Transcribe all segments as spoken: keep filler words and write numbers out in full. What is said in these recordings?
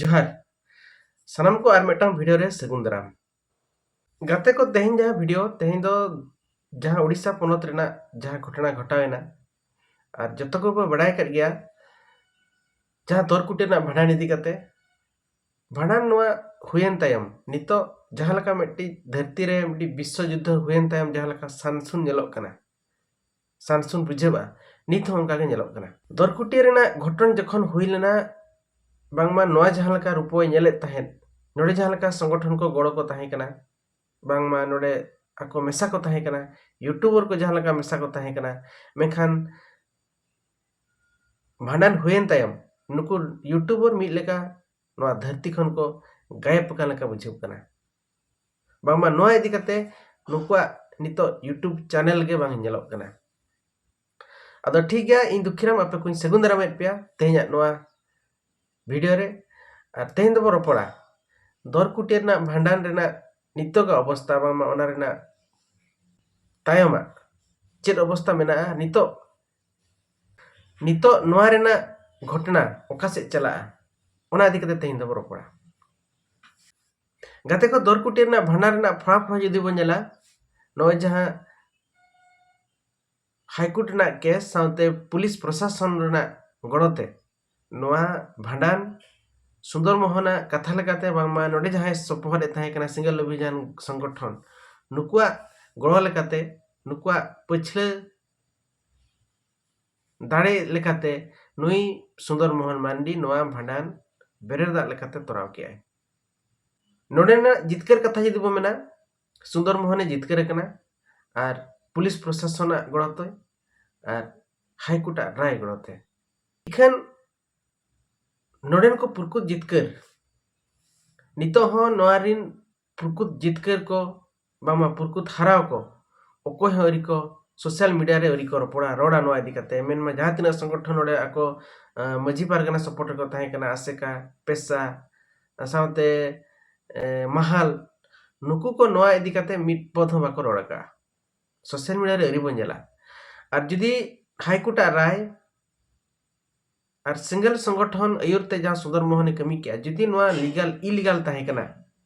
ᱡᱚᱦᱟᱨ᱾ ᱥᱟᱱᱟᱢ ᱠᱚ ᱟᱨ ᱢᱤᱫᱴᱟᱝ ᱵᱷᱤᱰᱤᱭᱳ ᱨᱮ ᱥᱟᱹᱜᱩᱱ ᱫᱟᱨᱟᱢ᱾ ᱜᱟᱛᱮ ᱠᱚ, ᱛᱮᱦᱮᱧ ᱡᱟᱦᱟᱸ ᱵᱷᱤᱰᱤᱭᱳ, ᱛᱮᱦᱮᱧ ᱫᱚ ᱡᱟᱦᱟᱸ ᱩᱲᱤᱥᱥᱟ ᱯᱚᱱᱚᱛ ᱨᱮᱱᱟᱜ ᱡᱟᱦᱟᱸ ᱜᱷᱚᱴᱚᱱᱟ ᱜᱷᱚᱴᱟᱣ ᱮᱱᱟ, ᱟᱨ ᱡᱚᱛᱚ ᱠᱚᱵᱚ ᱵᱟᱲᱟᱭ ᱟᱠᱟᱫ ᱜᱮᱭᱟ, ᱡᱟᱦᱟᱸ ᱫᱚᱨᱠᱩᱴᱤ ᱨᱮᱱᱟᱜ ᱵᱷᱟᱸᱰᱟᱱ ᱤᱫᱤ ᱠᱟᱛᱮ᱾ ᱵᱷᱟᱸᱰᱟᱱ ᱱᱚᱣᱟ ᱦᱩᱭᱮᱱ ᱛᱟᱭᱚᱢ, ᱱᱤᱛᱚᱜ ᱡᱟᱦᱟᱸ ᱞᱮᱠᱟ ᱢᱤᱫᱴᱤᱡ ᱫᱷᱟᱹᱨᱛᱤ ᱨᱮ ᱢᱤᱫᱴᱤᱡ ᱵᱤᱥᱥᱚ ᱡᱩᱫᱽᱫᱷᱚ ᱦᱩᱭᱮᱱ ᱛᱟᱭᱚᱢ ᱡᱟᱦᱟᱸ ᱞᱮᱠᱟ ᱥᱟᱱᱥᱩᱱ ᱧᱮᱞᱚᱜ ᱠᱟᱱᱟ, ᱥᱟᱱᱥᱩᱱ ᱵᱩᱡᱷᱟᱹᱜᱼᱟ, ᱱᱤᱛ ᱦᱚᱸ ᱚᱱᱠᱟ ᱜᱮ ᱧᱮᱞᱚᱜ ᱠᱟᱱᱟ᱾ ᱫᱚᱨᱠᱩᱴᱤ ᱨᱮᱱᱟᱜ ᱜᱷᱚᱴᱚᱱ ᱡᱚᱠᱷᱚᱱ ᱦᱩᱭ ᱞᱮᱱᱟ, ᱵᱟᱝᱢᱟ ᱱᱚᱣᱟ ᱡᱟᱦᱟᱸ ᱞᱮᱠᱟ ᱨᱩᱯᱚᱭ ᱧᱮᱞᱮᱫ ᱛᱟᱦᱮᱸᱫ, ᱱᱚᱰᱮ ᱡᱟᱦᱟᱸ ᱞᱮᱠᱟ ᱥᱚᱝᱜᱚᱴᱷᱚᱱ ᱠᱚ ᱜᱚᱲᱚ ᱠᱚ ᱛᱟᱦᱮᱸ ᱠᱟᱱᱟ, ᱵᱟᱝᱢᱟ ᱱᱚᱰᱮ ᱟᱠᱚ ᱢᱮᱥᱟ ᱠᱚ ᱛᱟᱦᱮᱸ ᱠᱟᱱᱟ, ᱭᱩᱴᱩᱵᱟᱨ ᱠᱚ ᱡᱟᱦᱟᱸ ᱞᱮᱠᱟ ᱢᱮᱥᱟ ᱠᱚ ᱛᱟᱦᱮᱸ ᱠᱟᱱᱟ, ᱢᱮᱱᱠᱷᱟᱱ ᱵᱷᱟᱸᱰᱟᱱ ᱦᱩᱭᱮᱱ ᱛᱟᱭᱚᱢ ᱱᱩᱠᱩ ᱭᱩᱴᱩᱵᱟᱨ ᱢᱤᱫ ᱞᱮᱠᱟ ᱱᱚᱣᱟ ᱫᱷᱟᱹᱨᱛᱤ ᱠᱷᱚᱱ ᱠᱚ ᱜᱟᱭᱮᱵ ᱟᱠᱟᱱ ᱞᱮᱠᱟ ᱵᱩᱡᱷᱟᱹᱜ ᱠᱟᱱᱟ᱾ ᱵᱟᱝᱢᱟ ᱱᱚᱣᱟ ᱤᱫᱤ ᱠᱟᱛᱮ ᱱᱩᱠᱩᱣᱟᱜ ᱱᱤᱛᱚᱜ ᱭᱩᱴᱩᱵᱽ ᱪᱮᱱᱮᱞ ᱜᱮ ᱵᱟᱝ ᱧᱮᱞᱚᱜ ᱠᱟᱱᱟ᱾ ᱟᱫᱚ ᱴᱷᱤᱠ ᱜᱮᱭᱟ, ᱤᱧ ᱫᱩᱠᱷᱤᱨᱟᱢ ᱟᱯᱮ ᱠᱚᱧ ᱥᱟᱹᱜᱩᱱ ᱫᱟᱨᱟᱢᱮᱫ ᱯᱮᱭᱟ ᱛᱮᱦᱮᱧᱟᱜ ᱱᱚᱣᱟ ᱵᱷᱤᱰᱤᱭᱳ ᱨᱮ᱾ ᱟᱨ ᱛᱮᱦᱮᱧ ᱫᱚᱵᱚ ᱨᱚᱯᱚᱲᱟ ᱫᱚᱨᱠᱩᱴᱤ ᱨᱮᱱᱟᱜ ᱵᱷᱟᱸᱰᱟᱱ ᱨᱮᱱᱟᱜ ᱱᱤᱛᱚᱜᱟᱜ ᱚᱵᱚᱥᱛᱟ, ᱵᱟᱝᱢᱟ ᱚᱱᱟ ᱨᱮᱱᱟᱜ ᱛᱟᱭᱚᱢᱟᱜ ᱪᱮᱫ ᱚᱵᱚᱥᱛᱟ ᱢᱮᱱᱟᱜᱼᱟ ᱱᱤᱛᱚᱜ, ᱱᱤᱛᱚᱜ ᱱᱚᱣᱟ ᱨᱮᱱᱟᱜ ᱜᱷᱚᱴᱚᱱᱟ ᱚᱠᱟ ᱥᱮᱫ ᱪᱟᱞᱟᱜᱼᱟ, ᱚᱱᱟ ᱤᱫᱤ ᱠᱟᱛᱮ ᱛᱮᱦᱮᱧ ᱫᱚᱵᱚ ᱨᱚᱯᱚᱲᱟ᱾ ᱜᱟᱛᱮ ᱠᱚ, ᱫᱚᱨᱠᱩᱴᱤ ᱨᱮᱱᱟᱜ ᱵᱷᱟᱸᱰᱟᱱ ᱨᱮᱱᱟᱜ ᱯᱷᱚᱲᱟᱯᱷᱚᱲ ᱡᱩᱫᱤ ᱵᱚᱱ ᱧᱮᱞᱟ, ᱱᱚᱜᱼᱚᱭ ᱡᱟᱦᱟᱸ ᱦᱟᱭᱠᱳᱨᱴ ᱨᱮᱱᱟᱜ ᱠᱮᱥ ᱥᱟᱶᱛᱮ ᱯᱩᱞᱤᱥ ᱯᱨᱚᱥᱟᱥᱚᱱ ᱨᱮᱱᱟᱜ ᱜᱚᱲᱚᱛᱮ ᱱᱚᱣᱟ ᱵᱷᱟᱸᱰᱟᱱ ᱥᱩᱱᱫᱚᱨ ᱢᱳᱦᱚᱱᱟᱜ ᱠᱟᱛᱷᱟ ᱞᱮᱠᱟᱛᱮ, ᱵᱟᱝᱢᱟ ᱱᱚᱰᱮ ᱡᱟᱦᱟᱸᱭ ᱥᱚᱯᱚᱦᱚᱫ ᱮ ᱛᱟᱦᱮᱸ ᱠᱟᱱᱟ, ᱥᱤᱸᱜᱟᱞ ᱚᱵᱷᱤᱡᱟᱱ ᱥᱚᱝᱜᱚᱴᱷᱚᱱ, ᱱᱩᱠᱩᱣᱟᱜ ᱜᱚᱲᱚ ᱞᱮᱠᱟᱛᱮ, ᱱᱩᱠᱩᱣᱟᱜ ᱯᱟᱹᱪᱷᱞᱟᱹ ᱫᱟᱲᱮ ᱞᱮᱠᱟᱛᱮ ᱱᱩᱭ ᱥᱩᱱᱫᱚᱨ ᱢᱳᱦᱚᱱ ᱢᱟᱱᱰᱤ ᱱᱚᱣᱟ ᱵᱷᱟᱸᱰᱟᱱ ᱵᱮᱨᱮᱞ ᱫᱟᱜ ᱞᱮᱠᱟᱛᱮ ᱛᱚᱨᱟᱣ ᱠᱮᱜᱼᱟᱭ᱾ ᱱᱚᱰᱮᱱᱟᱜ ᱡᱤᱛᱠᱟᱹᱨ ᱠᱟᱛᱷᱟ ᱡᱩᱫᱤ ᱵᱚ ᱢᱮᱱᱟ, ᱥᱩᱱᱫᱚᱨ ᱢᱳᱦᱚᱱᱮ ᱡᱤᱛᱠᱟᱹᱨ ᱟᱠᱟᱱᱟ ᱟᱨ ᱯᱩᱞᱤᱥ ᱯᱨᱚᱥᱟᱥᱚᱱᱟᱜ ᱜᱚᱲᱚᱛᱮ ᱟᱨ ᱦᱟᱭᱠᱳᱨᱴᱟᱜ ᱨᱟᱭ ᱜᱚᱲᱚᱛᱮ᱾ ᱤᱠᱷᱟᱹᱱ ᱱᱚᱰᱮᱱ ᱠᱚ ᱯᱩᱨᱠᱩᱛ ᱡᱤᱛᱠᱟᱹᱨ, ᱱᱤᱛᱚᱜ ᱦᱚᱸ ᱱᱚᱣᱟ ᱨᱤᱱ ᱯᱩᱨᱠᱩᱛ ᱡᱤᱛᱠᱟᱹᱨ ᱠᱚ, ᱵᱟᱝᱢᱟ ᱯᱩᱨᱠᱩᱛ ᱦᱟᱨᱟᱣ ᱠᱚ, ᱚᱠᱚᱭ ᱦᱚᱸ ᱟᱹᱣᱨᱤ ᱠᱚ ᱥᱳᱥᱟᱞ ᱢᱤᱰᱤᱭᱟ ᱨᱮ ᱟᱹᱣᱨᱤ ᱠᱚ ᱨᱚᱯᱚᱲᱟ, ᱨᱚᱲᱟ ᱱᱚᱣᱟ ᱤᱫᱤ ᱠᱟᱛᱮ᱾ ᱢᱮᱱᱢᱟ ᱡᱟᱦᱟᱸ ᱛᱤᱱᱟᱹᱜ ᱥᱚᱝᱜᱚᱴᱷᱚᱱ ᱱᱚᱰᱮ ᱟᱠᱚ, ᱟᱸ, ᱢᱟᱹᱡᱷᱤ ᱯᱟᱨᱜᱟᱱᱟ ᱥᱟᱯᱳᱨᱴ ᱨᱮᱠᱚ ᱛᱟᱦᱮᱸ ᱠᱟᱱᱟ, ᱟᱥᱮᱠᱟ, ᱯᱮᱥᱟ, ᱥᱟᱶᱛᱮ, ᱮ, ᱢᱟᱦᱟᱞ, ᱱᱩᱠᱩ ᱠᱚ ᱱᱚᱣᱟ ᱤᱫᱤ ᱠᱟᱛᱮ ᱢᱤᱫ ᱯᱚᱫ ᱦᱚᱸ ᱵᱟᱠᱚ ᱨᱚᱲ ᱟᱠᱟᱫᱼᱟ᱾ ᱥᱳᱥᱟᱞ ᱢᱤᱰᱤᱭᱟ ᱨᱮ ᱟᱹᱣᱨᱤ ᱵᱚᱱ ᱧᱮᱞᱟ᱾ ᱟᱨ ᱡᱩᱫᱤ ᱦᱟᱭᱠᱳᱨᱴᱟᱜ ᱨᱟᱭ ᱟᱨ ᱥᱤᱝᱜᱮᱞ ᱥᱚᱝᱜᱚᱴᱷᱚᱱ ᱟᱹᱭᱩᱨ ᱛᱮ ᱡᱟᱦᱟᱸ ᱥᱩᱱᱫᱚᱨ ᱢᱳᱦᱚᱱᱮ ᱠᱟᱹᱢᱤ ᱠᱮᱜᱼᱟ, ᱡᱩᱫᱤ ᱱᱚᱣᱟ ᱞᱤᱜᱟᱞ ᱤᱞᱤᱜᱟᱞ ᱛᱟᱦᱮᱸ ᱠᱟᱱᱟ,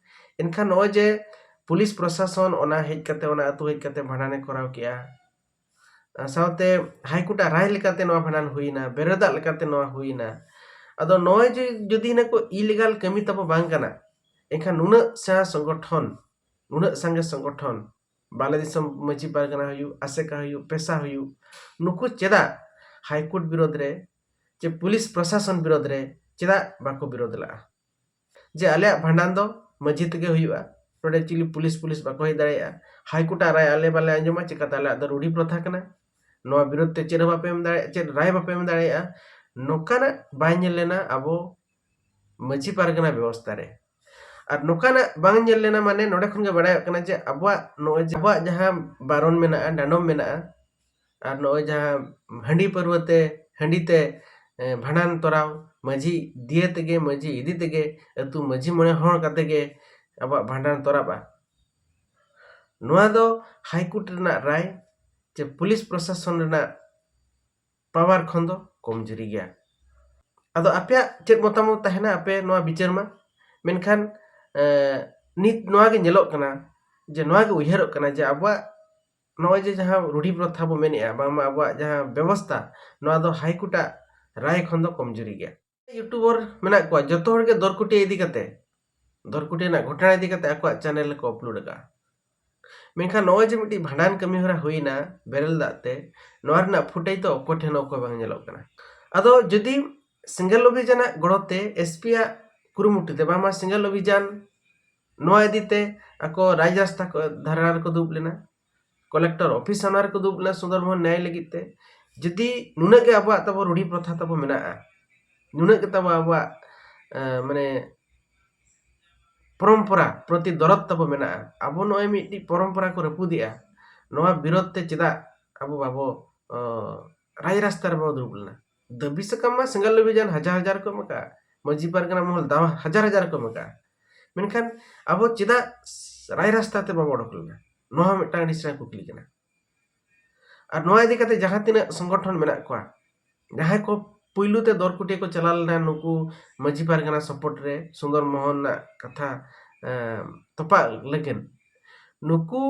ᱮᱱᱠᱷᱟᱱ ᱱᱚᱜᱼᱚᱭ ᱡᱮ ᱯᱩᱞᱤᱥ ᱯᱨᱚᱥᱟᱥᱚᱱ ᱚᱱᱟ ᱦᱮᱡ ᱠᱟᱛᱮ, ᱚᱱᱟ ᱟᱹᱛᱩ ᱦᱮᱡ ᱠᱟᱛᱮ ᱵᱷᱟᱸᱰᱟᱱᱮ ᱠᱚᱨᱟᱣ ᱠᱮᱜᱼᱟ, ᱥᱟᱶᱛᱮ ᱦᱟᱭᱠᱳᱨᱴ ᱟᱜ ᱨᱟᱭ ᱞᱮᱠᱟᱛᱮ ᱱᱚᱣᱟ ᱵᱷᱟᱸᱰᱟᱱ ᱦᱩᱭᱱᱟ, ᱵᱮᱨᱮᱫᱟᱜ ᱞᱮᱠᱟᱛᱮ ᱱᱚᱣᱟ ᱦᱩᱭᱱᱟ᱾ ᱟᱫᱚ ᱱᱚᱜᱼᱚᱭ ᱡᱮ ᱡᱩᱫᱤ ᱦᱤᱱᱟᱹ ᱠᱚ ᱤᱞᱤᱜᱟᱞ ᱠᱟᱹᱢᱤ ᱛᱟᱵᱚ ᱵᱟᱝ ᱠᱟᱱᱟ, ᱮᱱᱠᱷᱟᱱ ᱱᱩᱱᱟᱹᱜ ᱥᱮᱬᱟ ᱥᱚᱝᱜᱚᱴᱷᱚᱱ, ᱱᱩᱱᱟᱹᱜ ᱥᱟᱸᱜᱮ ᱥᱚᱝᱜᱚᱴᱷᱚᱱ, ᱵᱟᱞᱮ ᱫᱤᱥᱚᱢ ᱢᱟᱹᱡᱷᱤ ᱯᱟᱨᱜᱟᱱᱟ ᱦᱩᱭᱩᱜ, ᱟᱥᱮᱠᱟ ᱦᱩᱭᱩᱜ, ᱯᱮᱥᱟ ᱦᱩᱭᱩᱜ, ᱱᱩᱠᱩ ᱪᱮᱫᱟᱜ ᱦᱟᱭᱠᱳᱨᱴ ᱵᱤᱨᱳᱫᱷ ᱨᱮ ᱪᱮ ᱯᱩᱞᱤᱥ ᱯᱨᱚᱥᱟᱥᱚᱱ ᱵᱤᱨᱳᱫᱷ ᱨᱮ ᱪᱮᱫᱟᱜ ᱵᱟᱠᱚ ᱵᱤᱨᱳᱫᱷ ᱞᱟᱜᱼᱟ? ᱡᱮ ᱟᱞᱮᱭᱟᱜ ᱵᱷᱟᱸᱰᱟᱱ ᱫᱚ ᱢᱟᱹᱡᱷᱤ ᱛᱮᱜᱮ ᱦᱩᱭᱩᱜᱼᱟ, ᱱᱚᱰᱮ ᱪᱤᱞᱤ ᱯᱩᱞᱤᱥ, ᱯᱩᱞᱤᱥ ᱵᱟᱠᱚ ᱦᱮᱡ ᱫᱟᱲᱮᱭᱟᱜᱼᱟ, ᱦᱟᱭᱠᱳᱨᱴ ᱟᱜ ᱨᱟᱭ ᱟᱞᱮ ᱵᱟᱞᱮ ᱟᱸᱡᱚᱢᱟ, ᱪᱤᱠᱟᱹᱛᱮ ᱟᱞᱮᱭᱟᱜ ᱫᱚ ᱨᱩᱰᱷᱤ ᱯᱨᱚᱛᱷᱟ ᱠᱟᱱᱟ, ᱱᱚᱣᱟ ᱵᱤᱨᱳᱫᱷ ᱛᱮ ᱪᱮᱫ ᱦᱚᱸ ᱵᱟᱯᱮ ᱮᱢ ᱫᱟᱲᱮᱭᱟᱜᱼᱟ, ᱪᱮᱫ ᱨᱟᱭ ᱵᱟᱯᱮ ᱮᱢ ᱫᱟᱲᱮᱭᱟᱜᱼᱟ, ᱱᱚᱝᱠᱟᱱᱟᱜ ᱵᱟᱭ ᱧᱮᱞ ᱞᱮᱱᱟ ᱟᱵᱚ ᱢᱟᱹᱡᱷᱤ ᱯᱟᱨᱜᱟᱱᱟ ᱵᱮᱵᱚᱥᱛᱷᱟ ᱨᱮ᱾ ᱟᱨ ᱱᱚᱝᱠᱟᱱᱟᱜ ᱵᱟᱝ ᱧᱮᱞ ᱞᱮᱱᱟ, ᱢᱟᱱᱮ ᱱᱚᱰᱮ ᱠᱷᱚᱱ ᱜᱮ ᱵᱟᱲᱟᱭᱚᱜ ᱠᱟᱱᱟ ᱡᱮ ᱟᱵᱚᱣᱟᱜ ᱱᱚᱜᱼᱚᱭ ᱡᱮ ᱟᱵᱚᱣᱟᱜ ᱡᱟᱦᱟᱸ ᱵᱟᱨᱚᱱ ᱢᱮᱱᱟᱜᱼᱟ, ᱰᱟᱸᱰᱚᱢ ᱢᱮᱱᱟᱜᱼᱟ, ᱟᱨ ᱱᱚᱜᱼᱚᱭ ᱡᱟᱦᱟᱸ ᱦᱟᱺᱰᱤ ᱯᱟᱹᱨᱣᱟᱹ ᱛᱮ, ᱦᱟᱺᱰᱤ ᱛᱮ, ᱮ, ᱵᱷᱟᱸᱰᱟᱱ ᱛᱚᱨᱟᱣ, ᱢᱟᱹᱡᱷᱤ ᱫᱤᱭᱮ ᱛᱮᱜᱮ, ᱢᱟᱹᱡᱷᱤ ᱤᱫᱤ ᱛᱮᱜᱮ, ᱟᱹᱛᱩ ᱢᱟᱹᱡᱷᱤ ᱢᱚᱬᱮ ᱦᱚᱲ ᱠᱟᱛᱮ ᱜᱮ ᱟᱵᱚᱣᱟᱜ ᱵᱷᱟᱸᱰᱟᱱ ᱛᱚᱨᱟᱵᱼᱟ, ᱱᱚᱣᱟ ᱫᱚ ᱦᱟᱭᱠᱳᱨᱴ ᱨᱮᱱᱟᱜ ᱨᱟᱭ ᱪᱮ ᱯᱩᱞᱤᱥ ᱯᱨᱚᱥᱟᱥᱚᱱ ᱨᱮᱱᱟᱜ ᱯᱟᱣᱟᱨ ᱠᱷᱚᱱ ᱫᱚ ᱠᱚᱢᱡᱩᱨᱤ ᱜᱮᱭᱟ᱾ ᱟᱫᱚ ᱟᱯᱮᱭᱟᱜ ᱪᱮᱫ ᱢᱚᱛᱟᱢᱚᱛ ᱛᱟᱦᱮᱱᱟ, ᱟᱯᱮ ᱱᱚᱣᱟ ᱵᱤᱪᱟᱹᱨ ᱢᱟ? ᱢᱮᱱᱠᱷᱟᱱ, ᱮ, ᱱᱤᱛ ᱱᱚᱣᱟ ᱜᱮ ᱧᱮᱞᱚᱜ ᱠᱟᱱᱟ, ᱡᱮ ᱱᱚᱣᱟ ᱜᱮ ᱩᱭᱦᱟᱹᱨᱚᱜ ᱠᱟᱱᱟ ᱡᱮ ᱟᱵᱚᱣᱟᱜ ᱱᱚᱜᱼᱚᱭ ᱡᱮ ᱡᱟᱦᱟᱸ ᱨᱩᱰᱷᱤ ᱯᱨᱚᱛᱷᱟ ᱵᱚ ᱢᱮᱱᱮᱜᱼᱟ, ᱵᱟᱝᱢᱟ ᱟᱵᱚᱣᱟᱜ ᱡᱟᱦᱟᱸ ᱵᱮᱵᱚᱥᱛᱷᱟ, ᱱᱚᱣᱟ ᱫᱚ ᱦᱟᱭᱠᱳᱨᱴ ᱟᱜ ᱨᱟᱭ ᱠᱷᱚᱱ ᱫᱚ ᱠᱚᱢᱡᱩᱨᱤ ᱜᱮᱭᱟ᱾ ᱤᱭᱩᱴᱩᱵᱟᱨ ᱢᱮᱱᱟᱜ ᱠᱚᱣᱟ, ᱡᱚᱛᱚ ᱦᱚᱲ ᱜᱮ ᱫᱚᱨᱠᱩᱴᱤᱭᱟᱹ ᱤᱫᱤ ᱠᱟᱛᱮ, ᱫᱚᱨᱠᱩᱴᱤᱭᱟᱹ ᱨᱮᱱᱟᱜ ᱜᱷᱚᱴᱚᱱᱟ ᱤᱫᱤ ᱠᱟᱛᱮ ᱟᱠᱚᱣᱟᱜ ᱪᱮᱱᱮᱞ ᱨᱮᱠᱚ ᱟᱯᱞᱳᱰ ᱟᱠᱟᱫᱼᱟ᱾ ᱢᱮᱱᱠᱷᱟᱱ ᱱᱚᱜᱼᱚᱭ ᱡᱮ ᱢᱤᱫᱴᱤᱡ ᱵᱷᱟᱸᱰᱟᱱ ᱠᱟᱹᱢᱤ ᱦᱚᱨᱟ ᱦᱩᱭᱱᱟ ᱵᱮᱨᱮᱞ ᱫᱟᱜ ᱛᱮ, ᱱᱚᱣᱟ ᱨᱮᱱᱟᱜ ᱯᱷᱩᱴᱮᱡᱽ ᱫᱚ ᱚᱠᱚᱭ ᱴᱷᱮᱱ ᱦᱚᱸ ᱚᱠᱚᱭ ᱵᱟᱝ ᱧᱮᱞᱚᱜ ᱠᱟᱱᱟ᱾ ᱟᱫᱚ ᱡᱩᱫᱤ ᱥᱤᱝᱜᱮᱞ ᱚᱵᱷᱤᱡᱟᱱᱟᱜ ᱜᱚᱲᱚ ᱛᱮ, ᱮᱥᱯᱤ ᱟᱜ ᱠᱩᱨᱩᱢᱩᱴᱩ ᱛᱮ, ᱵᱟᱝᱢᱟ ᱥᱤᱝᱜᱮᱞ ᱚᱵᱷᱤᱡᱟᱱ ᱱᱚᱣᱟ ᱤᱫᱤ ᱛᱮ ᱟᱠᱚ ᱨᱟᱡᱽ ᱨᱟᱥᱛᱟ ᱠᱚ ᱫᱷᱟᱨᱟ ᱨᱮᱠᱚ ᱫᱩᱲᱩᱵ ᱞᱮᱱᱟ, ᱠᱚᱞᱮᱠᱴᱚᱨ ᱚᱯᱷᱤᱥ ᱥᱟᱢᱱᱟ ᱨᱮᱠᱚ ᱫᱩᱲᱩᱵ ᱞᱮᱱᱟ ᱥᱩᱱᱫᱚᱨ ᱢᱳᱦᱚᱱ ᱱᱮᱭ ᱞᱟᱹᱜᱤᱫ ᱛᱮ᱾ ᱡᱩᱫᱤ ᱱᱩᱱᱟᱹᱜ ᱜᱮ ᱟᱵᱚᱣᱟᱜ ᱛᱟᱵᱚ ᱨᱩᱰᱷᱤ ᱯᱨᱚᱛᱷᱟ ᱛᱟᱵᱚ ᱢᱮᱱᱟᱜᱼᱟ, ᱱᱩᱱᱟᱹᱜ ᱜᱮ ᱛᱟᱵᱚ ᱟᱵᱚᱣᱟᱜ, ᱮ, ᱢᱟᱱᱮ ᱯᱚᱨᱚᱢᱯᱚᱨᱟ ᱯᱨᱚᱛᱤ ᱫᱚᱨᱚᱫ ᱛᱟᱵᱚ ᱢᱮᱱᱟᱜᱼᱟ, ᱟᱵᱚ ᱱᱚᱜᱼᱚᱭ ᱢᱤᱫᱴᱤᱡ ᱯᱚᱨᱚᱢᱯᱚᱨᱟ ᱠᱚ ᱨᱟᱹᱯᱩᱫᱮᱜᱼᱟ, ᱱᱚᱣᱟ ᱵᱤᱨᱳᱫᱷ ᱛᱮ ᱪᱮᱫᱟᱜ ᱟᱵᱚ ᱵᱟᱵᱚ, ᱚ, ᱨᱟᱡᱽ ᱨᱟᱥᱛᱟ ᱨᱮ ᱵᱟᱵᱚ ᱫᱩᱲᱩᱵ ᱞᱮᱱᱟ? ᱫᱟᱹᱵᱤ ᱥᱟᱠᱟᱢ ᱢᱟ ᱥᱤᱝᱜᱮᱞ ᱚᱵᱷᱤᱡᱟᱱ ᱦᱟᱡᱟᱨ ᱦᱟᱡᱟᱨ ᱠᱚ ᱮᱢ ᱟᱠᱟᱫᱼᱟ, ᱢᱟᱹᱡᱷᱤ ᱯᱟᱨᱜᱟᱱᱟ ᱢᱚᱦᱚᱞ ᱫᱟᱣ ᱦᱟᱡᱟᱨ ᱦᱟᱡᱟᱨ ᱠᱚ ᱮᱢ ᱟᱠᱟᱫᱼᱟ, ᱢᱮᱱᱠᱷᱟᱱ ᱟᱵᱚ ᱪᱮᱫᱟᱜ ᱨᱟᱡᱽ ᱨᱟᱥᱛᱟ ᱛᱮ ᱵᱟᱵᱚ ᱚᱰᱚᱠ ᱞᱮᱱᱟ? ᱱᱚᱣᱟ ᱦᱚᱸ ᱢᱤᱫᱴᱟᱝ ᱟᱹᱰᱤ ᱥᱮᱬᱟ ᱠᱩᱠᱞᱤ ᱠᱟᱱᱟ᱾ ᱟᱨ ᱱᱚᱣᱟ ᱤᱫᱤ ᱠᱟᱛᱮ ᱡᱟᱦᱟᱸ ᱛᱤᱱᱟᱹᱜ ᱥᱚᱝᱜᱚᱴᱷᱚᱱ ᱢᱮᱱᱟᱜ ᱠᱚᱣᱟ, ᱡᱟᱦᱟᱸᱭ ᱠᱚ ᱯᱩᱭᱞᱩ ᱛᱮ ᱫᱚᱨᱠᱩᱴᱤᱭᱟᱹ ᱠᱚ ᱪᱟᱞᱟᱣ ᱞᱮᱱᱟ ᱱᱩᱠᱩ ᱢᱟᱹᱡᱷᱤ ᱯᱟᱨᱜᱟᱱᱟ ᱥᱚᱯᱚᱴ ᱨᱮ, ᱥᱩᱱᱫᱚᱨ ᱢᱳᱦᱚᱱ ᱨᱮᱱᱟᱜ ᱠᱟᱛᱷᱟ ᱮᱸ, ᱛᱚᱯᱟᱜ ᱞᱟᱹᱜᱤᱫ᱾ ᱱᱩᱠᱩ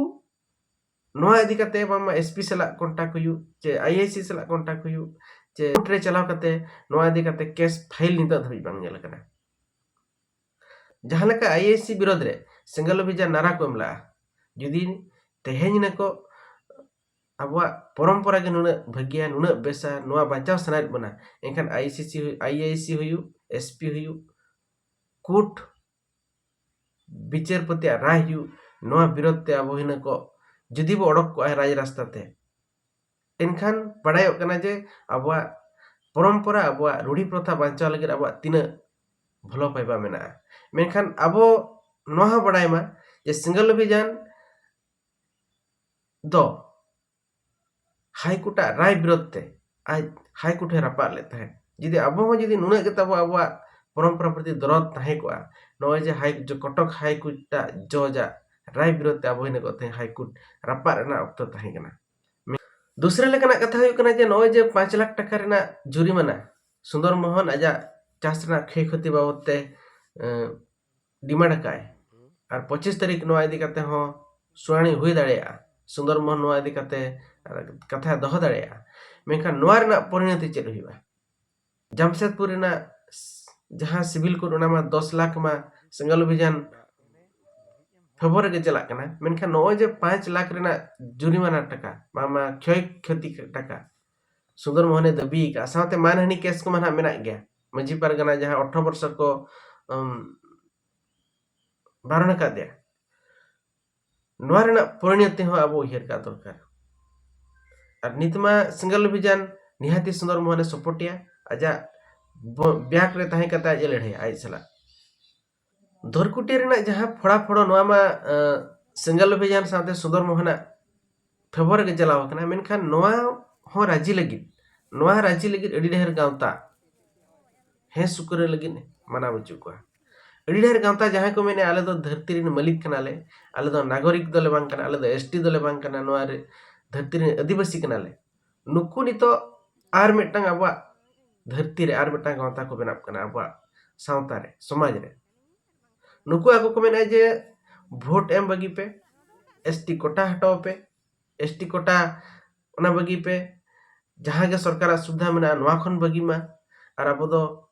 ᱱᱚᱣᱟ ᱤᱫᱤ ᱠᱟᱛᱮ ᱵᱟᱝᱢᱟ ᱮᱥᱯᱤ ᱥᱟᱞᱟᱜ ᱠᱚᱱᱴᱟᱠᱴ ᱦᱩᱭᱩᱜ, ᱪᱮ ᱟᱭᱟᱭᱥᱤ ᱥᱟᱞᱟᱜ ᱠᱚᱱᱴᱟᱠᱴ ᱦᱩᱭᱩᱜ, ᱪᱮ ᱠᱳᱨᱴ ᱨᱮ ᱪᱟᱞᱟᱣ ᱠᱟᱛᱮ ᱱᱚᱣᱟ ᱤᱫᱤ ᱠᱟᱛᱮ ᱠᱮᱥ ᱯᱷᱟᱭᱤᱞ ᱱᱤᱛᱚᱜ ᱫᱷᱟᱹᱵᱤᱡ ᱵᱟᱝ ᱧᱮᱞ ᱟᱠᱟᱱᱟ᱾ ᱡᱟᱦᱟᱸ ᱞᱮᱠᱟ ᱟᱭᱟᱭᱥᱤ ᱵᱤᱨᱳᱫᱷ ᱨᱮ ᱥᱮᱸᱜᱮᱞ ᱚᱵᱷᱤᱡᱟᱱ ᱱᱟᱨᱟ ᱠᱚ ᱮᱢ ᱞᱟᱜᱼᱟ, ᱡᱩᱫᱤ ᱛᱮᱦᱮᱧ ᱱᱟᱠᱚ ᱟᱵᱚᱣᱟᱜ ᱯᱚᱨᱚᱢᱯᱚᱨᱟ ᱜᱮ ᱱᱩᱱᱟᱹᱜ ᱵᱷᱟᱹᱜᱤᱭᱟ, ᱱᱩᱱᱟᱹᱜ ᱵᱮᱥᱟ, ᱱᱚᱣᱟ ᱵᱟᱧᱪᱟᱣ ᱥᱟᱱᱟᱭᱮᱫ ᱵᱚᱱᱟ, ᱮᱱᱠᱷᱟᱱ ᱟᱭᱥᱤᱥᱤ ᱦᱩᱭᱩᱜ, ᱟᱭᱟᱭᱥᱤ ᱦᱩᱭᱩᱜ, ᱮᱥᱯᱤ ᱦᱩᱭᱩᱜ, ᱠᱳᱨᱴ ᱵᱤᱪᱟᱹᱨᱯᱚᱛᱤᱭᱟᱜ ᱨᱟᱭ ᱦᱩᱭᱩᱜ, ᱱᱚᱣᱟ ᱵᱤᱨᱳᱫᱷ ᱛᱮ ᱟᱵᱚ ᱦᱤᱱᱟᱹ ᱠᱚ ᱡᱩᱫᱤ ᱵᱚ ᱚᱰᱚᱠ ᱠᱚᱜᱼᱟ ᱨᱟᱡᱽ ᱨᱟᱥᱛᱟ ᱛᱮ, ᱮᱱᱠᱷᱟᱱ ᱵᱟᱲᱟᱭᱚᱜ ᱠᱟᱱᱟ ᱡᱮ ᱟᱵᱚᱣᱟᱜ ᱯᱚᱨᱚᱢᱯᱚᱨᱟ, ᱟᱵᱚᱣᱟᱜ ᱨᱩᱲᱤ ᱯᱨᱚᱛᱷᱟ ᱵᱟᱧᱪᱟᱣ ᱞᱟᱹᱜᱤᱫ ᱟᱵᱚᱣᱟᱜ ᱛᱤᱱᱟᱹᱜ ᱵᱷᱚᱞᱚ ᱯᱟᱭᱵᱟ ᱢᱮᱱᱟᱜᱼᱟ᱾ ᱢᱮᱱᱠᱷᱟᱱ ᱟᱵᱚ ᱱᱚᱣᱟ ᱦᱚᱸ ᱵᱟᱲᱟᱭ ᱢᱟ ᱡᱮ ᱥᱮᱸᱜᱮᱞ ᱚᱵᱷᱤᱡᱟᱱ ᱫᱚ ᱦᱟᱭᱠᱳᱨᱴ ᱟᱜ ᱨᱟᱭ ᱵᱤᱨᱳᱫᱷ ᱛᱮ ᱟᱡ ᱦᱟᱭᱠᱳᱨᱴ ᱮ ᱨᱟᱯᱟᱜ ᱞᱮᱫ ᱛᱟᱦᱮᱸᱫ᱾ ᱡᱩᱫᱤ ᱟᱵᱚ ᱦᱚᱸ ᱡᱩᱫᱤ ᱱᱩᱱᱟᱹᱜ ᱜᱮ ᱛᱟᱵᱚ ᱟᱵᱚᱣᱟᱜ ᱯᱚᱨᱚᱢᱯᱚᱨᱟ ᱯᱨᱚᱛᱤ ᱫᱚᱨᱚᱫ ᱛᱟᱦᱮᱸ ᱠᱚᱜᱼᱟ, ᱱᱚᱜᱼᱚᱭ ᱡᱮ ᱦᱟᱭ-, ᱡᱚ-, ᱠᱚᱴᱚᱠ ᱦᱟᱭᱠᱳᱨᱴ ᱟᱜ ᱡᱚᱡᱽ ᱟᱜ ᱨᱟᱭ ᱵᱤᱨᱳᱫᱷ ᱛᱮ ᱟᱵᱚ ᱦᱤᱱᱟᱹ ᱠᱚ ᱛᱮᱦᱮᱧ ᱦᱟᱭᱠᱳᱨᱴ ᱨᱟᱯᱟᱜ ᱨᱮᱱᱟᱜ ᱚᱠᱛᱚ ᱛᱟᱦᱮᱸ ᱠᱟᱱᱟ᱾ ᱫᱩᱥᱨᱟ ᱞᱮᱠᱟᱱᱟᱜ ᱠᱟᱛᱷᱟ ᱦᱩᱭᱩᱜ ᱠᱟᱱᱟ ᱡᱮ ᱱᱚᱜᱼᱚᱭ ᱡᱮ ᱯᱟᱸᱪ ᱞᱟᱠᱷ ᱴᱟᱠᱟ ᱨᱮᱱᱟᱜ ᱡᱩᱨᱤᱢᱟᱱᱟ ᱥᱩᱱᱫᱚᱨ ᱢᱳᱦᱚᱱ ᱟᱡᱟᱜ ᱪᱟᱥ ᱨᱮᱱᱟᱜ ᱠᱷᱚᱭ ᱠᱷᱚᱛᱤ ᱵᱟᱵᱚᱫ ᱛᱮ, ᱮᱸ, ᱰᱤᱢᱟᱱᱰ ᱟᱠᱟᱫ ᱟᱨ ᱯᱚᱸᱪᱤᱥ ᱛᱟᱹᱨᱤᱠᱷ ᱱᱚᱣᱟ ᱤᱫᱤ ᱠᱟᱛᱮ ᱦᱚᱸ ᱥᱩᱱᱟᱹᱱᱤ ᱦᱩᱭ ᱫᱟᱲᱮᱭᱟᱜᱼᱟ᱾ ᱥᱩᱱᱫᱚᱨ ᱢᱳᱦᱚᱱ ᱱᱚᱣᱟ ᱤᱫᱤ ᱠᱟᱛᱮ ᱠᱟᱛᱷᱟᱭ ᱫᱚᱦᱚ ᱫᱟᱲᱮᱭᱟᱜᱼᱟ᱾ ᱢᱮᱱᱠᱷᱟᱱ ᱱᱚᱣᱟ ᱨᱮᱱᱟᱜ ᱯᱚᱨᱤᱱᱚᱛᱤ ᱪᱮᱫ ᱦᱩᱭᱩᱜᱼᱟ? ᱡᱟᱢᱥᱮᱫᱽᱯᱩᱨ ᱨᱮᱱᱟᱜ ᱡᱟᱦᱟᱸ ᱥᱤᱵᱤᱞ ᱠᱳᱨᱴ, ᱚᱱᱟ ᱢᱟ ᱫᱚᱥ ᱞᱟᱠᱷ ᱢᱟ ᱥᱮᱸᱜᱮᱞ ᱚᱵᱷᱤᱡᱟᱱ ᱯᱷᱮᱵᱚᱨ ᱨᱮᱜᱮ ᱪᱟᱞᱟᱜ ᱠᱟᱱᱟ, ᱢᱮᱱᱠᱷᱟᱱ ᱱᱚᱜᱼᱚᱭ ᱡᱮ ᱯᱟᱸᱪ ᱞᱟᱠᱷ ᱨᱮᱱᱟᱜ ᱡᱩᱨᱤᱢᱟᱱᱟ ᱴᱟᱠᱟ, ᱵᱟᱝᱢᱟ ᱠᱷᱚᱭ ᱠᱷᱚᱛᱤ ᱴᱟᱠᱟ ᱥᱩᱱᱫᱚᱨ ᱢᱳᱦᱚᱱᱮ ᱫᱟᱹᱵᱤ ᱟᱠᱟᱫᱼᱟ, ᱥᱟᱶᱛᱮ ᱢᱟᱱᱦᱟᱹᱱᱤ ᱠᱮᱥ ᱠᱚᱢᱟ ᱱᱟᱦᱟᱜ ᱢᱮᱱᱟᱜ ᱜᱮᱭᱟ, ᱢᱟᱹᱡᱷᱤ ᱯᱟᱨᱜᱟᱱᱟ ᱡᱟᱦᱟᱸ ᱟᱴᱷᱨᱚ ᱵᱚᱨᱥᱚ ᱠᱚ, ᱩᱢ, ᱵᱟᱨᱚᱱ ᱟᱠᱟᱫᱮᱭᱟ, ᱱᱚᱣᱟ ᱨᱮᱱᱟᱜ ᱯᱚᱨᱤᱱᱚᱛᱤ ᱦᱚᱸ ᱟᱵᱚ ᱩᱭᱦᱟᱹᱨ ᱠᱟᱜ ᱫᱚᱨᱠᱟᱨ᱾ ᱟᱨ ᱱᱤᱛ ᱢᱟ ᱥᱮᱸᱜᱮᱞ ᱚᱵᱷᱤᱡᱟᱱ ᱱᱤᱦᱟᱹᱛᱤ ᱥᱩᱱᱫᱚᱨ ᱢᱳᱦᱚᱱᱮ ᱥᱟᱯᱳᱨᱴᱮᱭᱟ, ᱟᱡᱟᱜ ᱵᱚ-, ᱵᱮᱠ ᱨᱮ ᱛᱟᱦᱮᱸ ᱠᱟᱛᱮ ᱟᱡ ᱮ ᱞᱟᱹᱲᱦᱟᱹᱭᱟ ᱟᱡ ᱥᱟᱞᱟᱜ᱾ ᱫᱷᱚᱨᱠᱩᱴᱤ ᱨᱮᱱᱟᱜ ᱡᱟᱦᱟᱸ ᱯᱷᱚᱲᱟ ᱯᱷᱚᱲᱚ, ᱱᱚᱣᱟ ᱢᱟ, ᱟᱸ, ᱥᱮᱸᱜᱮᱞ ᱚᱵᱷᱤᱡᱟᱱ ᱥᱟᱶᱛᱮ ᱥᱩᱱᱫᱚᱨ ᱢᱳᱦᱚᱱᱟᱜ ᱯᱷᱮᱵᱚᱨ ᱨᱮᱜᱮ ᱪᱟᱞᱟᱣ ᱟᱠᱟᱱᱟ, ᱢᱮᱱᱠᱷᱟᱱ ᱱᱚᱣᱟ ᱦᱚᱸ ᱨᱟᱹᱡᱤ ᱞᱟᱹᱜᱤᱫ, ᱱᱚᱣᱟ ᱨᱟᱹᱡᱤ ᱞᱟᱹᱜᱤᱫ ᱟᱹᱰᱤ ᱰᱷᱮᱨ ᱜᱟᱶᱛᱟ ᱦᱮᱸ ᱥᱩᱠᱨᱤ ᱞᱟᱹᱜᱤᱫ ᱢᱟᱱᱟᱣ ᱵᱟᱹᱪᱩᱜ ᱠᱚᱣᱟ᱾ ᱟᱹᱰᱤ ᱰᱷᱮᱨ ᱜᱟᱶᱛᱟ ᱡᱟᱦᱟᱸᱭ ᱠᱚ ᱢᱮᱱᱮᱫᱼᱟ, "ᱟᱞᱮ ᱫᱚ ᱫᱷᱟᱹᱨᱛᱤ ᱨᱮᱱ ᱢᱟᱹᱞᱤᱠ ᱠᱟᱱᱟᱞᱮ, ᱟᱞᱮ ᱫᱚ ᱱᱟᱜᱚᱨᱤᱠ ᱫᱚᱞᱮ ᱵᱟᱝ ᱠᱟᱱᱟ, ᱟᱞᱮ ᱫᱚ ᱮᱥᱴᱤ ᱫᱚᱞᱮ ᱵᱟᱝ ᱠᱟᱱᱟ, ᱱᱚᱣᱟ ᱨᱮ ᱫᱷᱟᱹᱨᱛᱤ ᱨᱮᱱ ᱟᱹᱫᱤᱵᱟᱹᱥᱤ ᱠᱟᱱᱟᱞᱮ", ᱱᱩᱠᱩ ᱱᱤᱛᱚᱜ ᱟᱨ ᱢᱤᱫᱴᱟᱝ ᱟᱵᱚᱣᱟᱜ ᱫᱷᱟᱹᱨᱛᱤ ᱨᱮ ᱟᱨ ᱢᱤᱫᱴᱟᱝ ᱜᱟᱶᱛᱟ ᱠᱚ ᱵᱮᱱᱟᱜ ᱠᱟᱱᱟ ᱟᱵᱚᱣᱟᱜ ᱥᱟᱶᱛᱟ ᱨᱮ, ᱥᱚᱢᱟᱡᱽ ᱨᱮ᱾ ᱱᱩᱠᱩ ᱟᱠᱚ ᱠᱚ ᱢᱮᱱᱮᱫᱼᱟ ᱡᱮ ᱵᱷᱳᱴ ᱮᱢ ᱵᱟᱹᱜᱤ ᱯᱮ, ᱮᱥᱴᱤ ᱠᱳᱴᱟ ᱦᱟᱴᱟᱣ ᱯᱮ, ᱮᱥᱴᱤ ᱠᱳᱴᱟ ᱚᱱᱟ ᱵᱟᱹᱜᱤ ᱯᱮ, ᱡᱟᱦᱟᱸ ᱜᱮ ᱥᱚᱨᱠᱟᱨᱟᱜ ᱥᱩᱵᱤᱫᱷᱟ ᱢᱮᱱᱟᱜᱼᱟ ᱱᱚᱣᱟ ᱠᱷᱚᱱ ᱵᱟᱹᱜᱤ ᱢᱟ, ᱟᱨ ᱟᱵᱚ ᱫᱚ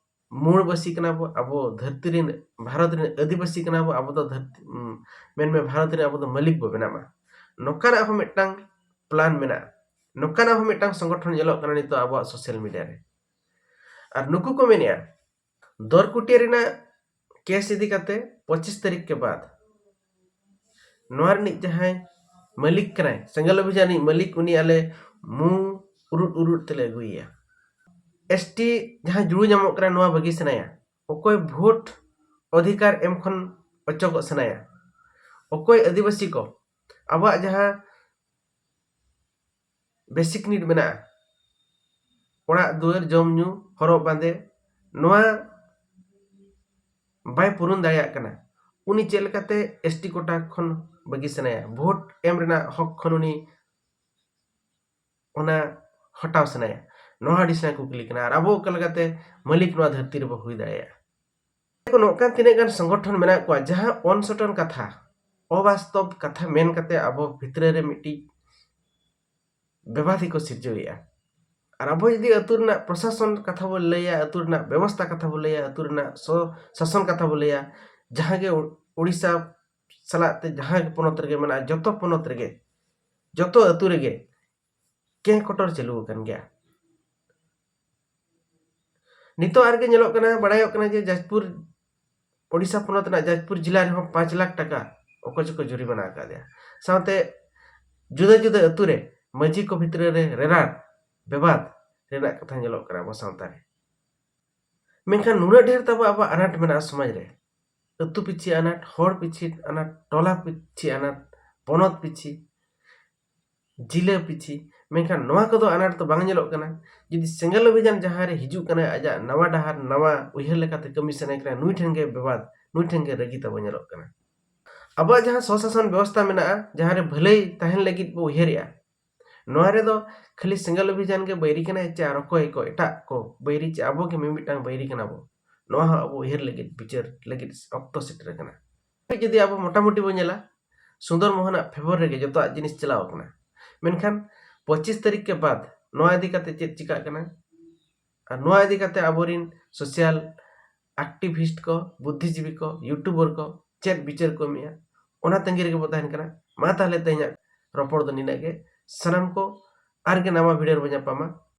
ᱢᱩᱬᱵᱟᱹᱥᱤ ᱠᱟᱱᱟ ᱵᱚ, ᱟᱵᱚ ᱫᱷᱟᱹᱨᱛᱤ ᱨᱮᱱ, ᱵᱷᱟᱨᱚᱛ ᱨᱮᱱ ᱟᱹᱫᱤᱵᱟᱹᱥᱤ ᱠᱟᱱᱟ ᱵᱚ, ᱟᱵᱚ ᱫᱚ ᱫᱷᱟᱹᱨᱛᱤ, ᱩᱸ, ᱢᱮᱱᱢᱮ ᱵᱷᱟᱨᱚᱛ ᱨᱮᱱ ᱟᱵᱚ ᱫᱚ ᱢᱟᱹᱞᱤᱠ ᱵᱚ ᱵᱮᱱᱟᱜ ᱢᱟ, ᱱᱚᱝᱠᱟᱱᱟᱜ ᱦᱚᱸ ᱢᱤᱫᱴᱟᱝ ᱯᱞᱟᱱ ᱢᱮᱱᱟᱜᱼᱟ᱾ ᱱᱚᱝᱠᱟᱱᱟᱜ ᱦᱚᱸ ᱢᱤᱫᱴᱟᱝ ᱥᱚᱝᱜᱚᱴᱷᱚᱱ ᱧᱮᱞᱚᱜ ᱠᱟᱱᱟ ᱱᱤᱛᱚᱜ ᱟᱵᱚᱣᱟᱜ ᱥᱳᱥᱟᱞ ᱢᱤᱰᱤᱭᱟ ᱨᱮ᱾ ᱟᱨ ᱱᱩᱠᱩ ᱠᱚ ᱢᱮᱱᱮᱫᱼᱟ, ᱫᱚᱨᱠᱩᱴᱤᱭᱟᱹ ᱨᱮᱱᱟᱜ ᱠᱮᱥ ᱤᱫᱤ ᱠᱟᱛᱮ ᱯᱚᱸᱪᱤᱥ ᱛᱟᱹᱨᱤᱠᱷ ᱠᱮ ᱵᱟᱫ ᱱᱚᱣᱟ ᱨᱤᱱᱤᱡ ᱡᱟᱦᱟᱸᱭ ᱢᱟᱹᱞᱤᱠ ᱠᱟᱱᱟᱭ, ᱥᱮᱸᱜᱮᱞ ᱚᱵᱷᱤᱡᱟᱱ ᱨᱤᱱᱤᱡ ᱢᱟᱹᱞᱤᱠ, ᱩᱱᱤ ᱟᱞᱮ ᱢᱩ ᱩᱨᱩᱫ ᱩᱨᱩᱫ ᱛᱮᱞᱮ ᱟᱹᱜᱩᱭᱮᱭᱟ᱾ ᱮᱥᱴᱤ ᱡᱟᱦᱟᱸ ᱡᱩᱲᱩ ᱧᱟᱢᱚᱜ ᱠᱟᱱᱟ, ᱱᱚᱣᱟ ᱵᱟᱹᱜᱤ ᱥᱟᱱᱟᱭᱟ᱾ ᱚᱠᱚᱭ ᱵᱷᱳᱴ ᱚᱫᱷᱤᱠᱟᱨ ᱮᱢ ᱠᱷᱚᱱ ᱚᱪᱚᱜᱚᱜ ᱥᱟᱱᱟᱭᱟ᱾ ᱚᱠᱚᱭ ᱟᱹᱫᱤᱵᱟᱹᱥᱤ ᱠᱚ ᱟᱵᱚᱣᱟᱜ ᱡᱟᱦᱟᱸ ᱵᱮᱥᱤᱠ ᱱᱤᱰ ᱢᱮᱱᱟᱜᱼᱟ, ᱚᱲᱟᱜ ᱫᱩᱣᱟᱹᱨ, ᱡᱚᱢ ᱧᱩ, ᱦᱚᱨᱚᱜ ᱵᱟᱸᱫᱮ, ᱱᱚᱣᱟ ᱵᱟᱭ ᱯᱩᱨᱩᱱ ᱫᱟᱲᱮᱭᱟᱜ ᱠᱟᱱᱟ, ᱩᱱᱤ ᱪᱮᱫ ᱞᱮᱠᱟᱛᱮ ᱮᱥᱴᱤ ᱠᱳᱴᱟ ᱠᱷᱚᱱ ᱵᱟᱹᱜᱤ ᱥᱟᱱᱟᱭᱟ? ᱵᱷᱳᱴ ᱮᱢ ᱨᱮᱱᱟᱜ ᱦᱚᱠ ᱠᱷᱚᱱ ᱩᱱᱤ ᱚᱱᱟ ᱦᱚᱴᱟᱣ ᱥᱟᱱᱟᱭᱟ? ᱱᱚᱣᱟ ᱟᱹᱰᱤ ᱥᱮᱬᱟ ᱠᱩᱠᱞᱤ ᱠᱟᱱᱟ᱾ ᱟᱨ ᱟᱵᱚ ᱚᱠᱟ ᱞᱮᱠᱟᱛᱮ ᱢᱟᱹᱞᱤᱠ ᱱᱚᱣᱟ ᱫᱷᱟᱹᱨᱛᱤ ᱨᱮᱵᱚ ᱦᱩᱭ ᱫᱟᱲᱮᱭᱟᱜᱼᱟ? ᱱᱚᱝᱠᱟᱱ ᱛᱤᱱᱟᱹᱜ ᱜᱟᱱ ᱥᱚᱝᱜᱚᱴᱷᱚᱱ ᱢᱮᱱᱟᱜ ᱠᱚᱣᱟ ᱡᱟᱦᱟᱸ ᱚᱱᱥᱚᱴᱚᱱ ᱠᱟᱛᱷᱟ, ᱚᱵᱟᱥᱛᱚᱵ ᱠᱟᱛᱷᱟ ᱢᱮᱱ ᱠᱟᱛᱮ ᱟᱵᱚ ᱵᱷᱤᱛᱨᱤ ᱨᱮ ᱢᱤᱫᱴᱤᱡ ᱵᱮᱵᱟᱫᱷᱤ ᱠᱚ ᱥᱤᱨᱡᱟᱹᱣᱮᱫᱼᱟ᱾ ᱟᱨ ᱟᱵᱚ ᱡᱩᱫᱤ ᱟᱹᱛᱩ ᱨᱮᱱᱟᱜ ᱯᱨᱚᱥᱟᱥᱚᱱ ᱠᱟᱛᱷᱟ ᱵᱚᱱ ᱞᱟᱹᱭᱟ, ᱟᱹᱛᱩ ᱨᱮᱱᱟᱜ ᱵᱮᱵᱚᱥᱛᱷᱟ ᱠᱟᱛᱷᱟ ᱵᱚᱱ ᱞᱟᱹᱭᱟ, ᱟᱹᱛᱩ ᱨᱮᱱᱟᱜ ᱥᱚ-, ᱥᱟᱥᱚᱱ ᱠᱟᱛᱷᱟ ᱵᱚᱱ ᱞᱟᱹᱭᱟ, ᱡᱟᱦᱟᱸ ᱜᱮ ᱳ-, ᱳᱰᱤᱥᱟ ᱥᱟᱞᱟᱜ ᱛᱮ ᱡᱟᱦᱟᱸ ᱜᱮ ᱯᱚᱱᱚᱛ ᱨᱮᱜᱮ ᱢᱮᱱᱟᱜᱼᱟ, ᱡᱚᱛᱚ ᱯᱚᱱᱚᱛ ᱨᱮᱜᱮ, ᱡᱚᱛᱚ ᱟᱹᱛᱩ ᱨᱮᱜᱮ ᱠᱮᱸ ᱠᱚᱴᱚᱨ ᱪᱟᱹᱞᱩ ᱟᱠᱟᱱ ᱜᱮᱭᱟ᱾ ᱱᱤᱛᱚᱜ ᱟᱨᱜᱮ ᱧᱮᱞᱚᱜ ᱠᱟᱱᱟ, ᱵᱟᱲᱟᱭᱚᱜ ᱠᱟᱱᱟ ᱡᱮ ᱡᱟᱡᱽᱯᱩᱨ, ᱳᱰᱤᱥᱟ ᱯᱚᱱᱚᱛ ᱨᱮᱱᱟᱜ ᱡᱟᱡᱽᱯᱩᱨ ᱡᱮᱞᱟ ᱨᱮᱦᱚᱸ ᱯᱟᱸᱪ ᱞᱟᱠᱷ ᱴᱟᱠᱟ ᱚᱠᱚᱭ ᱪᱚᱠᱚ ᱡᱩᱨᱤᱢᱟᱱᱟ ᱟᱠᱟᱫᱮᱭᱟ᱾ ᱥᱟᱶᱛᱮ ᱡᱩᱫᱟᱹ ᱡᱩᱫᱟᱹ ᱟᱹᱛᱩ ᱨᱮ ᱢᱟᱹᱡᱷᱤ ᱠᱚ ᱵᱷᱤᱛᱨᱤ ᱨᱮ ᱨᱮᱨᱟᱲ, ᱵᱮᱵᱟᱫ ᱨᱮᱱᱟᱜ ᱠᱟᱛᱷᱟ ᱧᱮᱞᱚᱜ ᱠᱟᱱᱟ ᱟᱵᱚ ᱥᱟᱶᱛᱟ ᱨᱮ᱾ ᱢᱮᱱᱠᱷᱟᱱ ᱱᱩᱱᱟᱹᱜ ᱰᱷᱮᱨ ᱛᱟᱵᱚ ᱟᱵᱚᱣᱟᱜ ᱟᱱᱟᱴ ᱢᱮᱱᱟᱜᱼᱟ ᱥᱚᱢᱟᱡᱽ ᱨᱮ, ᱟᱹᱛᱩ ᱯᱤᱪᱷᱤ ᱟᱱᱟᱴ, ᱦᱚᱲ ᱯᱤᱪᱷᱤ ᱟᱱᱟᱴ, ᱴᱚᱞᱟ ᱯᱤᱪᱷᱤ ᱟᱱᱟᱴ, ᱯᱚᱱᱚᱛ ᱯᱤᱪᱷᱤ, ᱡᱤᱞᱟᱹ ᱯᱤᱪᱷᱤ᱾ ᱢᱮᱱᱠᱷᱟᱱ ᱱᱚᱣᱟ ᱠᱚᱫᱚ ᱟᱱᱟᱴ ᱫᱚ ᱵᱟᱝ ᱧᱮᱞᱚᱜ ᱠᱟᱱᱟ᱾ ᱡᱩᱫᱤ ᱥᱮᱸᱜᱮᱞ ᱚᱵᱷᱤᱡᱟᱱ ᱡᱟᱦᱟᱸ ᱨᱮ ᱦᱤᱡᱩᱜ ᱠᱟᱱᱟᱭ, ᱟᱡᱟᱜ ᱱᱟᱣᱟ ᱰᱟᱦᱟᱨ, ᱱᱟᱣᱟ ᱩᱭᱦᱟᱹᱨ ᱞᱮᱠᱟᱛᱮ ᱠᱟᱹᱢᱤ ᱥᱟᱱᱟᱭ ᱠᱟᱱᱟ, ᱱᱩᱭ ᱴᱷᱮᱱ ᱜᱮ ᱵᱮᱵᱟᱫ, ᱱᱩᱭ ᱴᱷᱮᱱ ᱜᱮ ᱨᱟᱹᱜᱤ ᱛᱟᱵᱚ ᱧᱮᱞᱚᱜ ᱠᱟᱱᱟ᱾ ᱟᱵᱚᱣᱟᱜ ᱡᱟᱦᱟᱸ ᱥᱚᱥᱟᱥᱚᱱ ᱵᱮᱵᱚᱥᱛᱷᱟ ᱢᱮᱱᱟᱜᱼᱟ, ᱡᱟᱦᱟᱸ ᱨᱮ ᱵᱷᱟᱹᱞᱟᱹᱭ ᱛᱟᱦᱮᱱ ᱞᱟᱹᱜᱤᱫ ᱵᱚ ᱩᱭᱦᱟᱹᱨᱮᱜᱼᱟ, ᱱᱚᱣᱟ ᱨᱮᱫᱚ ᱠᱷᱟᱹᱞᱤ ᱥᱮᱸᱜᱮᱞ ᱚᱵᱷᱤᱡᱟᱱ ᱜᱮ ᱵᱟᱹᱭᱨᱤ ᱠᱟᱱᱟᱭ ᱪᱮ ᱟᱨ ᱚᱠᱚᱭ ᱠᱚ ᱮᱴᱟᱜ ᱠᱚ ᱵᱟᱹᱭᱨᱤ ᱪᱮ ᱟᱵᱚ ᱜᱮ ᱢᱤᱢᱤᱫᱴᱟᱝ ᱵᱟᱹᱭᱨᱤ ᱠᱟᱱᱟ ᱵᱚ, ᱱᱚᱣᱟ ᱦᱚᱸ ᱟᱵᱚ ᱩᱭᱦᱟᱹᱨ ᱞᱟᱹᱜᱤᱫ, ᱵᱤᱪᱟᱹᱨ ᱞᱟᱹᱜᱤᱫ ᱚᱠᱛᱚ ᱥᱮᱴᱮᱨ ᱟᱠᱟᱱᱟ᱾ ᱡᱩᱫᱤ ᱟᱵᱚ ᱢᱚᱴᱟᱢᱩᱴᱤ ᱵᱚᱱ ᱧᱮᱞᱟ, ᱥᱩᱱᱫᱚᱨ ᱢᱳᱦᱚᱱᱟᱜ ᱯᱷᱮᱵᱚᱨ ᱨᱮᱜᱮ ᱡᱚᱛᱚᱣᱟᱜ ᱡᱤᱱᱤᱥ ᱪᱟᱞᱟᱣ ᱟᱠᱟᱱᱟ᱾ ᱢᱮᱱᱠᱷᱟᱱ ᱯᱚᱸᱪᱤᱥ ᱛᱟᱹᱨᱤᱠᱷ ᱠᱮ ᱵᱟᱫ ᱱᱚᱣᱟ ᱤᱫᱤ ᱠᱟᱛᱮ ᱪᱮᱫ ᱪᱤᱠᱟᱹᱜ ᱠᱟᱱᱟ, ᱟᱨ ᱱᱚᱣᱟ ᱤᱫᱤ ᱠᱟᱛᱮ ᱟᱵᱚᱨᱤᱱ ᱥᱳᱥᱟᱞ ᱮᱠᱴᱤᱵᱷᱤᱥᱴ ᱠᱚ, ᱵᱩᱫᱽᱫᱷᱤᱡᱤᱵᱤ ᱠᱚ, ᱭᱩᱴᱩᱵᱟᱨ ᱠᱚ ᱪᱮᱫ ᱵᱤᱪᱟᱹᱨ ᱠᱚ ᱮᱢᱮᱜᱼᱟ, ᱚᱱᱟ ᱛᱟᱺᱜᱤ ᱨᱮᱜᱮ ᱵᱚ ᱛᱟᱦᱮᱱ ᱠᱟᱱᱟ᱾ ᱢᱟ ᱛᱟᱦᱚᱞᱮ ᱛᱮᱦᱮᱧᱟᱜ ᱨᱚᱯᱚᱲ ᱫᱚ ᱱᱤᱱᱟᱹᱜ ᱜᱮ᱾ ᱥᱟᱱᱟᱢ ᱠᱚ ᱟᱨᱜᱮ ᱱᱟᱣᱟ ᱵᱷᱤᱰᱤᱭᱳ ᱨᱮᱵᱚ ᱧᱟᱯᱟᱢᱟ᱾